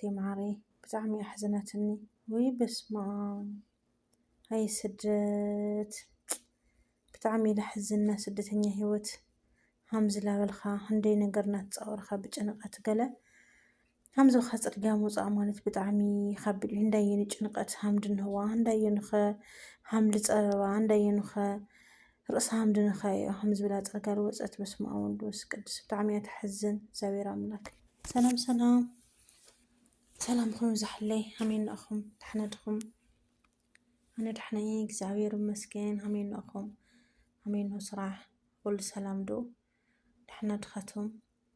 የማዓረይ። ብጣዕሚ ኣሕዝናትኒ። ወይ በስመ ኣብ። ኣይ ስደት። ብጣዕሚ ለሕዝና ስደተኛ ህይወት። ሃምዚ ላበልካ፣ ክንደይ ነገርና ትጻወርካ ብጭንቀት ገለ። ሃምዚ ብካ ጽርግያ ምውጻእ ማለት ብጣዕሚ ከቢድ እዩ። እንዳየኒ ጭንቀት ሃምድንህዋ፣ እንዳየንኸ ሃምሊ ጸበባ፣ እንዳየንኸ ርእሳ ሃምድንኸ እዩ። ሃምዚ ብላ ጽርግያ ልወጸት በስመ ኣብ ወወልድ ወመንፈስ ቅዱስ። ብጣዕሚ እያ ተሕዝን። እግዚኣብሔር ኣምላክ። ሰላም ሰላም። ሰላምኩም ይብዛሕለይ። ሃመይ ኣለኹም? ደሕና ድኹም? ኣነ ደሕና እየ፣ እግዚኣብሔር ይመስገን። ሃመይ ኣለኹም? ሃመይ ኣሎ ስራሕ? ኩሉ ሰላም ዶ? ደሕና ድኻትኩም?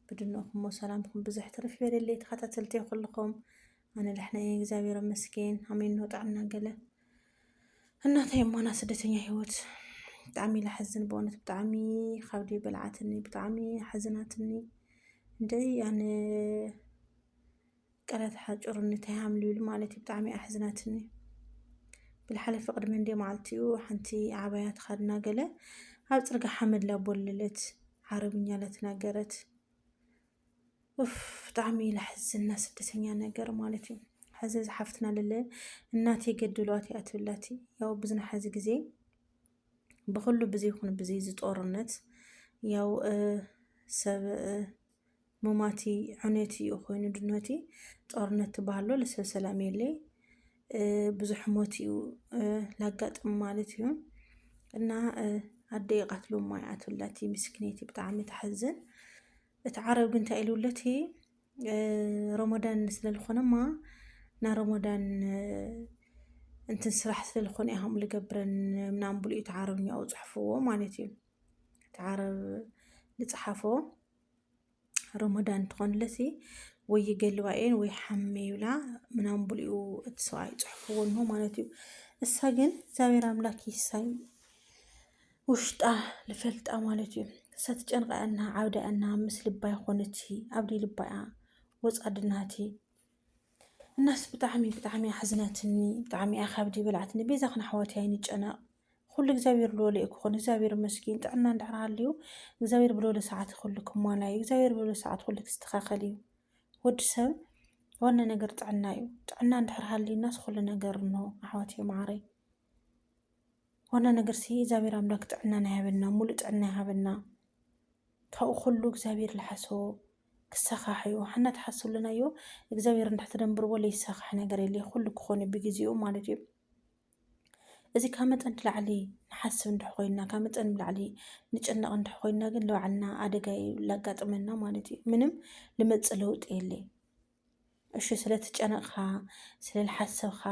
ብድንኹም እሞ ሰላምኩም ብዙሕ ትርፍ ይበለለይ ተኸታተልቲ ኩልኹም። ኣነ ደሕና እየ፣ እግዚኣብሔር ይመስገን። ሃመይ ኣሎ ጥዕና ገለ? እናታይ እሞ ና ስደተኛ ህይወት ብጣዕሚ ለሐዝን፣ ብእውነት ብጣዕሚ ካብዲ በልዓትኒ፣ ብጣዕሚ ሓዝናትኒ። እንድዒ ኣነ ቃላት ሓጭሩኒ፣ እንታይ ሃምሊ ኢሉ ማለት እዩ። ብጣዕሚ ኣሕዝናትኒ። ብልሓለፈ ቅድሚ እንደ መዓልቲኡ ሓንቲ ዓባያ ተኻድና ገለ ኣብ ጽርጋ ሓመድ ላቦለለት፣ ዓረብኛ ለትናገረት። ኡፍ፣ ብጣዕሚ ለሕዝና ስደተኛ ነገር ማለት እዩ። ሕዚ ዝሓፍትና ለለ እናቴ ገድሏት እያ ትብላቲ። ያው ብዝና ሕዚ ግዜ ብኩሉ ብዚ ይኹን ብዚ ዝጦርነት ያው፣ እ፣ ሰብ፣ እ፣ ሙማቲ ዑነቲ እዩ ኮይኑ ድኖቲ ጦርነት ትበሃሎ ለሰብ ሰላም የለ። እ፣ ብዙሕ ሞት እዩ፣ እ፣ ላጋጥም ማለት እዩ። እና፣ እ፣ ኣደ ይቐትሉ እሞ ይኣትውላቲ ምስኪነይቲ ብጣዕሚ ትሓዝን። እቲ ዓረብ ግን እንታይ ኢሉለቲ፣ እ፣ ረመዳን ስለልኾነማ ና ረመዳን፣ እ፣ እንትን ስራሕ ስለልኾነ እያ ከምኡ ልገብረን ምናምን ብሉ እዩ እቲ ዓረብኛ ኣውፅሕፍዎ ማለት እዩ። እቲ ዓረብ ልፅሓፎ ረመዳን ትኾንለሲ ወይ ይገልባ እየን ወይ ሓመ ይብላ ምናምን ብሉ እዩ እቲ ሰብኣይ ፅሕፍዎ እንሆ ማለት እዩ። እሳ ግን እግዚኣብሔር ኣምላክ ይሳይ ውሽጣ ልፈልጣ ማለት እዩ። እሳ ትጨንቃ እና ዓብዳ እና ምስ ልባ ይኾነቲ ኣብዲ ልባ እያ ወፃ ድናቲ። እናስ ብጣዕሚ ብጣዕሚ ኣሕዝናትኒ፣ ብጣዕሚ እያ ካብዲ በላዕትኒ። ቤዛ ክን ኣሕዋት ኣይንጨነቕ። ኩሉ እግዚኣብሔር ልወለ እዩ ክኾን። እግዚኣብሔር መስኪን ጥዕና እንድሕር ሃልዩ እግዚኣብሔር ብለወለ ሰዓት ኩሉ ክማላ እዩ። እግዚኣብሔር ብለወለ ሰዓት ኩሉ ክስተኻኸል እዩ። ወዲ ሰብ ዋና ነገር ጥዕና እዩ። ጥዕና እንድሕር ሃልዩናስ ኩሉ ነገር እንሆ ኣሕዋት እዩ መዓረይ። ዋና ነገር ሲ እግዚኣብሔር ኣምላክ ጥዕናና ይሃበና፣ ሙሉእ ጥዕና ይሃበና። ካብኡ ኩሉ እግዚኣብሔር ልሓሶ ክሰኻሕ እዩ። ሓና ትሓስብሉናዮ እግዚኣብሔር እንድሕር ትደንብርዎ ለይሰኻሕ ነገር የለ። ኩሉ ክኾን እዩ ብግዜኡ ማለት እዩ። እዚ ካብ መጠን ንላዕሊ ንሓስብ እንድሕ ኮይና፣ ካብ መጠን ንላዕሊ ንጭነቕ እንድሕ ኮይና ግን ንባዕልና ኣደጋ እዩ ላጋጥመና ማለት እዩ። ምንም ልመጽእ ለውጢ የለ። እሺ፣ ስለ ትጨነቕኻ፣ ስለ ልሓሰብኻ፣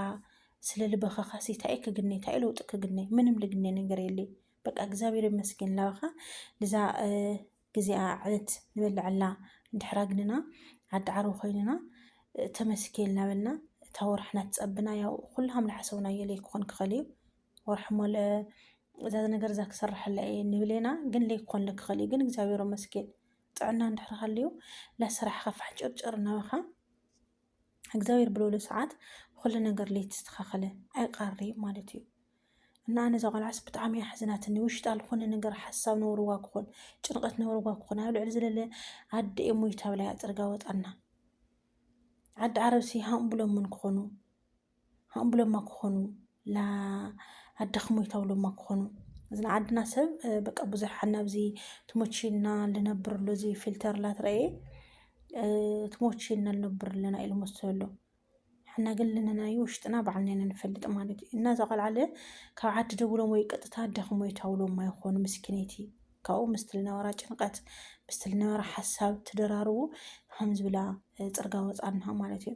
ስለ ልበኸኻ ሲ እንታይ ክግነ፣ እንታይ ለውጢ ክግነ? ምንም ልግነ ነገር የለ። በቃ እግዚኣብሔር ይመስገን ላባኻ ልዛ፣ እ፣ ግዜኣ ዕለት ንበልዐላ እንድሕራ ግንና ዓዲ ዓረብ ኮይንና፣ እ፣ ተመስገን እናበልና እታ ወርሕና ትጸብና። ያው ኩሉ ሃም ልሓሰብናዮ ለይክኾን ክኸል እዩ። ወርሒ ሞለ እዛ ነገር እዛ ክሰርሐላ እየ ንብል ኢና፣ ግን ለይክኾን ልክኸል እዩ። ግን እግዚኣብሔር ይመስገን ጥዕና እንድሕር ሃልዩ ላስራሕ ከፋሕ ጭርጭር እናበኻ እግዚኣብሔር ብለሉ ሰዓት ኩሉ ነገር ለይተስተኻኸለ ኣይቃሪ ማለት እዩ። እና ኣነ እዛ ቆልዓስ ብጣዕሚ እያ ሓዝናትኒ። ውሽጣ ልኾነ ነገር ሓሳብ ነውርዋ ክኾን፣ ጭንቐት ነውርዋ ክኾን፣ ኣብ ልዕሊ ዝለለ ኣደ እየ ሞይታ ብላ እያ ጽርጋ ወጣና። ዓዲ ዓረብሲ ሃም ብሎም ምን ክኾኑ፣ ሃም ብሎማ ክኾኑ፣ ላ ኣደኽ ሞይታ ብሎማ ክኾኑ። እዝና ዓድና ሰብ፣ እ፣ በቃ ብዙሕ ሓና ኣብዚ ትሞችና ልነብር ኣሎ፣ እዚ ፊልተር ላትረኤ፣ እ፣ ትሞችና ልነብር ኣለና ኢሉ መስሎ ኣሎ። ሓና ግን ልነናዩ ውሽጥና ባዕልና ኢና ንፈልጥ ማለት እዩ። እና እዛ ቆልዓለ ካብ ዓዲ ደውሎም ወይ ቀጥታ ኣደኽ ሞይታ ብሎማ ይኾኑ ምስኪነይቲ። ካብኡ ምስቲ ልነበራ ጭንቐት፣ ምስቲ ልነበራ ሓሳብ ትደራርቡ፣ ሃም ዝብላ፣ እ፣ ጽርጋ ወጻና ማለት እዩ።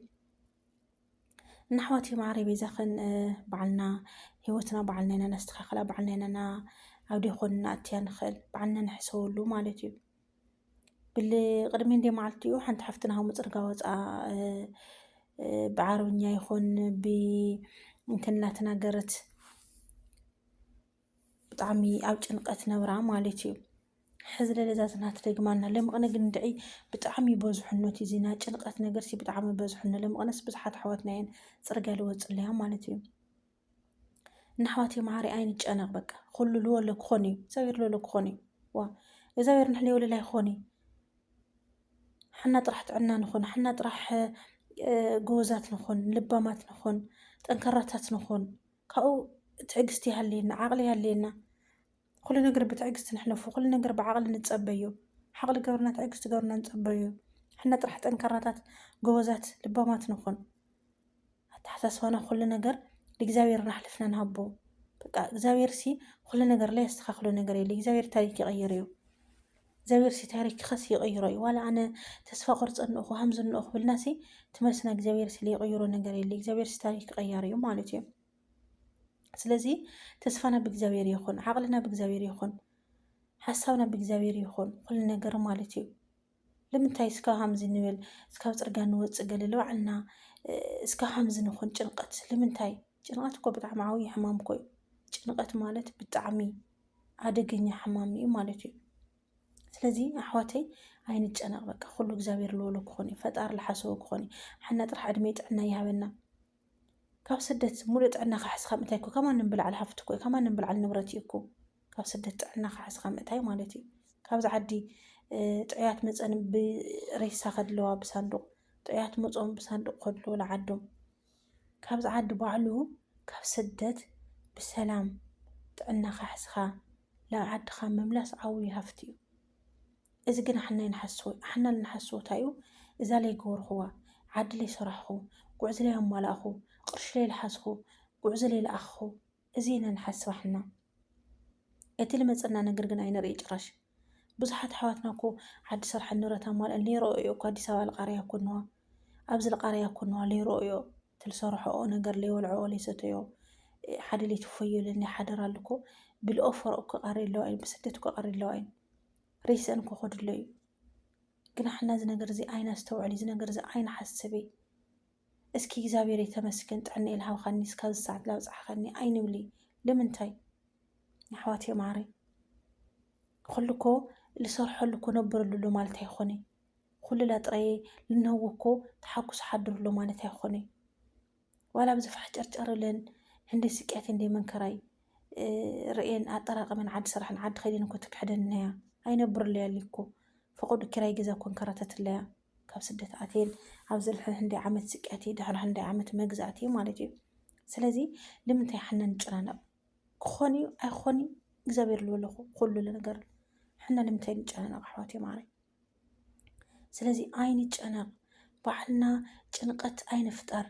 እና ኣሕዋተይ ማዕረይ በይዛኽን፣ እ፣ ባዕልና ህይወትና ባዕልና ኢና ነስተኻኽላ፣ ባዕልና ኢና ና-፣ ኣብ ደይኮን ንኣትያ ንኽእል፣ ባዕልና ንሕሰበሉ ማለት እዩ። ብል ቅድሚ እንደ መዓልቲኡ ሓንቲ ሓፍትና ሃሙ ጽርጋ ወጻ፣ እ፣ እ፣ ብዓረብኛ ይኹን ብ-፣ እንትን እናተናገረት ብጣዕሚ ኣብ ጭንቀት ነብራ ማለት እዩ። ሕዚ ለለዛ ዝናት ደግማና ለምቕነ ግን ድዒ ብጣዕሚ በዝሑኖት እዩ። ዜና ጭንቀት ነገር ሲ ብጣዕሚ በዝሑኖ። ለምቕነስ ብዙሓት ኣሕዋትና እየን ጽርግያ ልወጽለያ ማለት እዩ። እና ኣሕዋተይ ማዕረይ ኣይንጨነቕ በቃ። ኩሉ ልወለ ክኾን እዩ። እግዚኣብሔር ልወለ ክኾን እዩ። ዋ፣ እግዚኣብሔር ንሕለይ ወለላ ይኾን እዩ። ሓና ጥራሕ ጥዕና ንኾን፣ ሓና ጥራሕ፣ እ፣ ጎበዛት ንኹን፣ ልባማት ንኹን፣ ጠንካራታት ንኹን። ካብኡ ትዕግስቲ ይሃልየና፣ ዓቕሊ ይሃልየና። ኩሉ ነገር ብትዕግስቲ ንሕለፉ፣ ኩሉ ነገር ብዓቕሊ ንጸበዮ። ዓቕሊ ገብርና፣ ትዕግስቲ ገብርና ንጸበዮ። ሕና ጥራሕ ጠንካራታት፣ ጎበዛት፣ ልባማት ንኹን። ኣተሓሳስባና ኩሉ ነገር ንእግዚኣብሔር እናሕለፍና ንሃቦ። በቃ እግዚኣብሔር ሲ ኩሉ ነገር ላይ ያስተኻኽሎ ነገር የለ። እግዚኣብሔር ታሪክ ይቐይር እዩ። እግዚኣብሔር ሲ ታሪክ ኸስ ይቐይሮ እዩ። ዋላ ኣነ ተስፋ ቆርጸ እንኹ ሃምዝ እንኹ ብልናሲ ትመስና እግዚኣብሔር ሲ ለይቐይሮ ነገር የለ። እግዚኣብሔር ሲ ታሪክ ቀያር እዩ ማለት እዩ። ስለዚ ተስፋና ብእግዚኣብሔር ይኹን፣ ዓቕልና ብእግዚኣብሔር ይኹን፣ ሓሳብና ብእግዚኣብሔር ይኹን፣ ኩሉ ነገር ማለት እዩ። ልምንታይ እስካ ሃምዚ ንብል፣ እስካብ ጽርጋ ንወጽእ ገለ ልባዕልና እስካ ሃምዚ ንኾን ጭንቀት ልምንታይ? ጭንቀት እኮ ብጣዕሚ ዓብዪ ሕማም እኮ እዩ። ጭንቀት ማለት ብጣዕሚ ኣደገኛ ሕማም እዩ ማለት እዩ። ስለዚ ኣሕዋተይ ኣይንጨነቕ፣ በቃ ኩሉ እግዚኣብሔር ልበሎ ክኾን እዩ፣ ፈጣሪ ልሓሰቦ ክኾን እዩ። ሓና ጥራሕ ዕድመ ጥዕና ይሃበና። ካብ ስደት ሙሉእ ጥዕና ክሕዝካ ምእታይ እኮ ከማን ብላዕሊ ሃፍቲ እኮ እዩ፣ ከማን ብላዕሊ ንብረት እዩ እኮ። ካብ ስደት ጥዕና ክሕዝካ ምእታይ ማለት እዩ። ካብዚ ዓዲ ጥዑያት መፀን ብሬሳ ከድለዋ ብሳንዱቕ፣ ጥዑያት መፆም ብሳንዱቕ ከድለዉ ለዓዶም። ካብዚ ዓዲ ባዕሉ ካብ ስደት ብሰላም ጥዕና ክሕዝካ ናብ ዓድኻ ምምላስ ዓብዪ ሃፍቲ እዩ። እዚ ግን ኣሕና ይንሓስዎ ኣሕና ልንሓስዎ እንታይ እዩ? እዛ ለይገበርኽዋ፣ ዓዲ ለይሰራሕኹ፣ ጉዕዝ ለይኣማላእኹ፣ ቅርሺ ለይልሓዝኹ፣ ጉዕዞ ለይለኣኽኹ፣ እዚ ኢና ንሓስብ ኣሕና። እቲ ልመጸና ነገር ግን ኣይንርኢ ጭራሽ። ብዙሓት ኣሕዋትና እኮ ዓዲ ስራሕ ንብረት ኣማልአን ለይረኣዮ እኮ ኣዲስ ኣበባ ልቃረያ እኮ እንዋ። ኣብዚ ልቃረያ እኮ እንዋ ለይረኣዮ። እቲ ልሰርሖኦ ነገር ለይበልዖኦ ለይሰተዮ ሓደ ለይትፈዮ ለናይ ሓደራ ኣሉ እኮ ብልኦ ፈረኦ እኮ ቀሪ ኣለዋ እየን ብስደት እኮ ቀሪ ኣለዋ እየን። ሬስአን እኮ ከድሎ እዩ። ግን ኣሕና እዚ ነገር እዚ ኣይናስተውዕል እዚ ነገር እዚ ኣይንሓስብ። እስኪ እግዚኣብሔር የተመስገን ጥዕና ኢልሃብኻኒ እስካዚ ሰዓት ላብፅሓኻኒ ኣይንብሊ። ልምንታይ ኣሕዋት የማረ? ኩሉ እኮ ልሰርሐሉ እኮ ነብረሉ ኣሎ ማለት ኣይኮነ። ኩሉ ላጥራየ ልንህዎ እኮ ተሓጉስ ሓድርሎ ማለት ኣይኮነ። ዋላ ኣብዚ ፋሕ ጨርጨር ለን ህንደይ ስቅያት ህንደይ መንከራይ ርእየን ኣጠራቀመን ዓዲ ስራሕን ዓዲ ከይደን እኮ ትክሕደን እነያ ኣይነብርለያ እኮ። ፈቆዱ ኪራይ ገዛ እኮ እንከራተትለያ ካብ ስደት ኣትየን ኣብ ዘልሐ ህንደይ ዓመት ስቅያት ድሕሪ ህንደይ ዓመት መግዛእቲ ማለት እዩ። ስለዚ ልምንታይ ሓና ንጨናነቅ? ክኾን እዩ ኣይኮን እዩ እግዚኣብሔር ልበለኹ ኩሉ ነገር። ሕና ንምንታይ ንጨናነቅ ኣሕዋት ማረይ? ስለዚ ኣይንጨነቕ፣ ባዕልና ጭንቐት ኣይንፍጠር።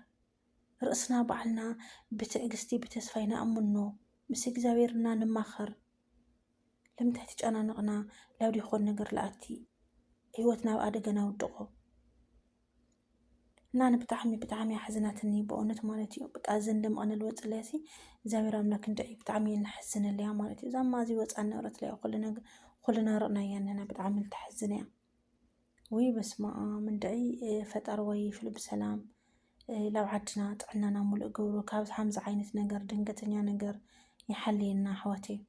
ርእስና ባዕልና ብትዕግስቲ ብተስፋ ይንኣምኖ፣ ምስ እግዚኣብሔርና ንማኸር። ለምንታይ ተጨናነቕና ላብ ዘይኮን ነገር ለኣቲ ህይወትና ኣብ ኣደጋ ናውድቖ። እና ብጣዕሚ ብጣዕሚ ኣሕዝናትኒ በእውነት ማለት እዩ። በቃ እዘን ደምቐ ነልወፅለያ ሲ እግዚኣብሔር ኣምላክ እንድዒ ብጣዕሚ እየ እናሕዝነለያ ማለት እዩ። እዛ ማዚ ወፃ ንብረት ለያ ኩሉ ነገር ኩልና ርእናያ እነና ብጣዕሚ ልተሕዝን እያ። ውይ በስመ ኣብ እንድዒ ፈጣሪ ዋይ ሽሉ ብሰላም ላብ ዓድና ጥዕናና ሙሉእ ገብሩ ካብ ሓምዚ ዓይነት ነገር ድንገተኛ ነገር ይሓልየና ኣሕዋተይ።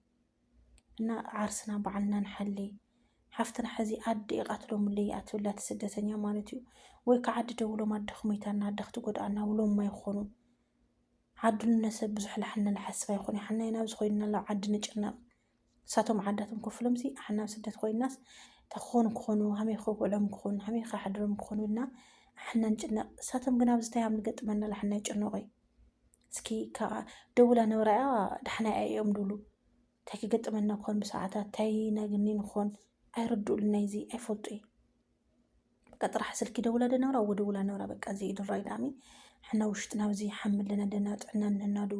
እና ዓርስና ባዕልና ንሓሊ። ሓፍትና ሕዚ ኣደ ይቃትሎምለይ እያ ትብላ እቲ ስደተኛ ማለት እዩ። ወይ ከዓ ዓዲ ደውሎም ኣደኺ ሞይታና ኣደኺ ትጎድኣና ብሎም ኣይኾኑ። ዓዱ ንነሰብ ብዙሕ ልሓና ልሓስብ ኣይኾነ ሓናይ ናብዚ ኮይንና ላብ ዓዲ ንጭነቕ። እሳቶም ዓዳቶም ከፍሎም ሲ ኣሕና ኣብ ስደት ኮይናስ ተኾኑ ክኾኑ ሃመይ ክውዕሎም ክኾኑ ሃመይ ክሓድሮም ክኾኑ ኢልና ኣሕና ንጭነቕ። እሳቶም ግን ኣብዚ እንታይ ሃም ንገጥመና ላሕና ይጭነቑ። እስኪ ደውላ ነብራ እያ ዳሕና እዮም ድብሉ። እንታይ ክገጥመና ክኾን ብሰዓታት እንታይ ነግኒ ንኾን ኣይርድኡሉ ናይዚ ኣይፈልጡ እዩ። በቃ ጥራሕ ስልኪ ደውላ ደነብራ ወደውላ ነብራ በቃ እዚ ድራይ ዳሚ ሕና ውሽጥና ኣብዚ ሓምል ለና ደና ጥዕና ንህናዱ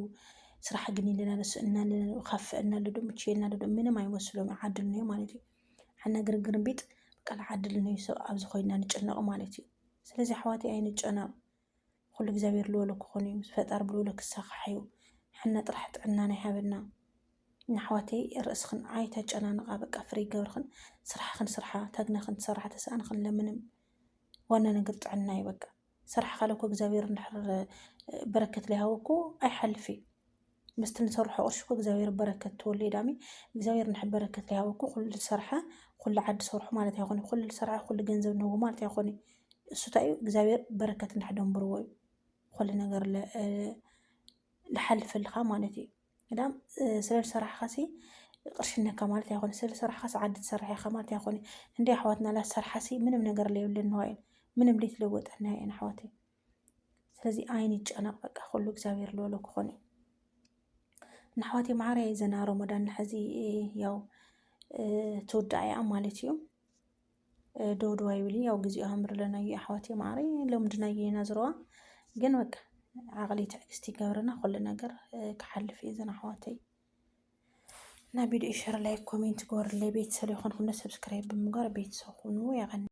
ስራሕ ግን ለና ደስእና ለና ካፍአና ለዶ ምችየና ለዶ ምንም ኣይመስሎም ዓድልነዮ ማለት እዩ። ሕና ግርግርቢጥ በቃ ዓድልነዩ ሰብ ኣብዚ ኮይና ንጨነቕ ማለት እዩ። ስለዚ ኣሕዋተይ ኣይንጨነቕ። ኩሉ እግዚኣብሔር ልበሎ ክኾን እዩ ምስ ፈጣር ብልበሎ ክሳኻሕ እዩ። ሕና ጥራሕ ጥዕና ናይ ሃበና። ንኣሕዋተይ ርእስኽን ኣይተጨናንቓ በቃ ፍሪ ገብርኽን ስራሕኽን ስርሓ ታግናኽን ትሰርሓ ተሰኣንኽን ለምንም። ዋና ነገር ጥዕና እዩ በቃ። ስራሕ ካለኮ እግዚኣብሔር እንድሕር በረከት ለይሃወኮ ኣይሓልፍ እዩ። ምስቲ ንሰርሖ ቅርሺ እኮ እግዚኣብሔር በረከት ትወልድ ዳሚ እግዚኣብሔር ንሕ በረከት ለይሃወኮ ኩሉ ዝሰርሐ ኩሉ ዓዲ ሰርሖ ማለት ኣይኮነ ኩሉ ዝሰርሐ ኩሉ ገንዘብ ንህቦ ማለት ኣይኮነ። እሱ እንታይ እዩ እግዚኣብሔር በረከት እንድሕ ደንብርዎ እዩ። ኩሉ ነገር ልሓልፈልካ ማለት እዩ። ግዳም ስለ ዝሰራሕካ ሲ ቅርሺ ነካ ማለት ኣይኮነ ስለ ዝሰራሕካ ሲ ዓዲ ትሰርሕ ኢካ ማለት ኣይኮነ። እንዲ ኣሕዋትና ላሰርሓ ሲ ምንም ነገር ለየብለን ንዋ እየን ምንም ለይትለወጠና እየን ኣሕዋተይ። ስለዚ ኣይንጨነቕ፣ በቃ ኩሉ እግዚኣብሔር ዝበሎ ክኾን እዩ። ንኣሕዋተይ ማዕረ ዘና ረመዳን ንሕዚ ያው ትውዳእ እያ ማለት እዩ። ደው ደው ኣይብል፣ ያው ግዜኡ ኣምርለና እዩ ኣሕዋተይ ማዕረ። ሎምድና እየ ኢና ዝረዋ፣ ግን በቃ ዓቕሊ ትዕግስቲ ይገብረና፣ ኩሉ ነገር ክሓልፍ እዩ ዘን ኣሕዋተይ። እና ቪዲዮ ሸር፣ ላይክ፣ ኮሜንት ግበሩለይ። ቤተሰብ ይኾንኩም ዶ ሰብስክራይብ ብምግባር ቤተሰብ ኩኑ። የቐኒ።